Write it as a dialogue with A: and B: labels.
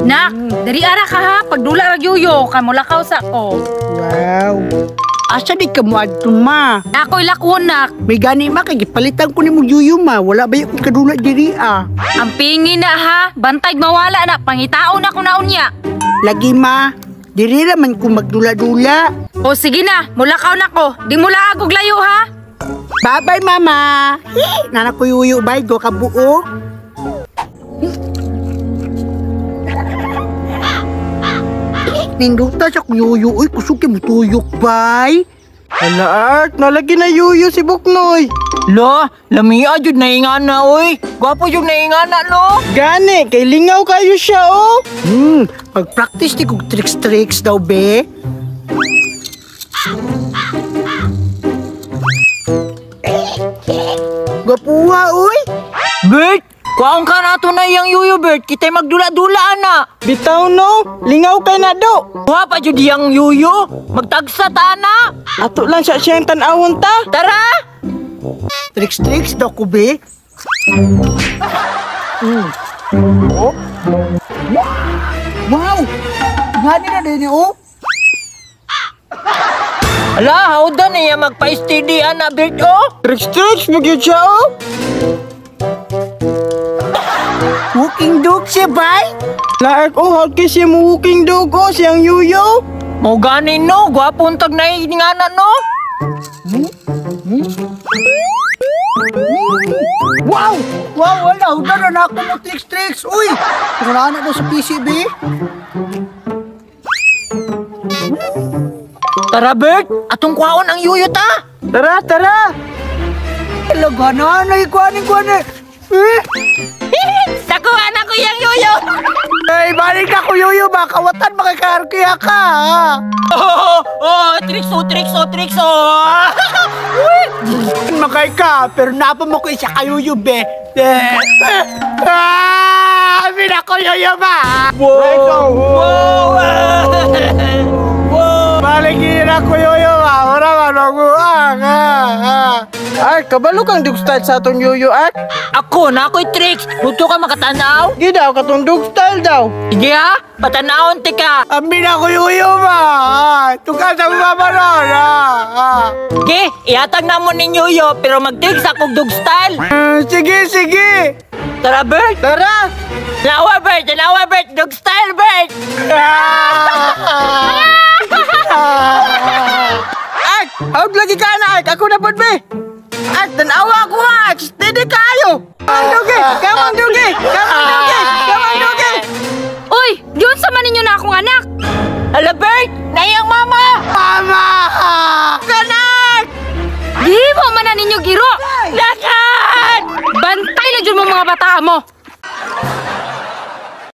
A: Nak, dari ara ka ha, pagdula rag yuyo, kay mulakaw sa ko.
B: Wow. Asa di ka mo adto ma?
A: Ako'y lakwon nak.
B: May gani ma kay gipalitan ko nimo yuyo ma. Wala ba yung kadula diri ah.
A: Ang pingi na ha, bantay mawala na, pangitaon na ko na unya.
B: Lagi ma, diri ra man ko magdula-dula.
A: O sige na, mulakaw na ko. Di mo laag og layo ha.
B: Bye-bye mama. Nana ko yuyo bay go ka buo. Ninduta siya kung yuyo, uy, kusog kay mutuyok bay.
C: Hala Art, nalagi na yuyo si Buknoy.
D: Lo, lamia jud na ingana oy. Gwapo jud na ingana no.
C: Gani, kay lingaw kayo siya oh.
B: Pag-practice ni kog tricks-tricks daw be. Gwapuha, uy.
D: Bert, kuwaon ka na ato na iyang yuyo Bert. Kita'y magdula-dula ana.
C: Bitaw no, lingaw kay na do.
D: Kuha pa jud iyang yuyo. Magtagsa ta ana.
C: Ato lang siya siyang tan-awon ta.
D: Tara!
B: Tricks-tricks daw ko be. Oh. Wow! Ngani na din oh.
D: Ala, hawda na iya magpa-steady ana Bert oh.
C: Tricks-tricks, magyud siya oh.
B: Walking dog siya bay.
C: La Art, oh, how kay siya mo walking dog oh, siyang yuyo.
D: Mo gani no, gwapo tag na ingana no.
B: Wow! Wow, wala. Huda na na ako mo tricks-tricks. Uy! Wala na daw sa PCB.
D: Tara Bert, atong kuhaon ang yuyo ta.
C: Tara, tara.
B: Talaga na, ikuanin, kuanin. Eh?
D: Nakuha na ko iyang yuyo.
B: Ay, balik na ko yuyo ba? Kawatan, makikarkiya ka. Ha?
D: Oh, tricks oh, tricks oh, tricks oh.
B: Makay ka, pero napa mo ko isa kayuyo, be. Eh. Ah! Amin ako yuyo ba?
C: Wow!
D: Wow!
B: Balik na ko yuyo ba? Wala ba naguang? Ah, ah.
C: Art, kabalo kang dog style sa atong yuyo, Art.
D: Ako na ako'y tricks. Gusto ka makatanaw?
C: Di daw, katong dog style daw.
D: Sige ha, patanawon tika.
B: Amin ako yuyo ba? Ah, Tukas ang mama ron. Ah, ah.
D: Sige, ihatag na mo ninyo yuyo pero mag-tricks ako dog style.
B: Eh, sige, sige.
D: Tara Bert.
C: Tara!
D: Tanawa Bert, tanawa Bert, dog style Bert.
C: Art, hawd lagi ka na, Art. Ako na pod be. Art, tanawa ako ha. Art. Steady kayo. Come on, Dugi. Come on, Dugi. Come on, Dugi. Come on, Dugi.
A: Uy, yun sa man ninyo na akong anak.
D: Hala Bert, naiyang mama.
B: Mama!
D: Kanak!
A: Di mo man na ninyo giro.
D: Lakan!
A: Bantay na jud mo mga bata mo.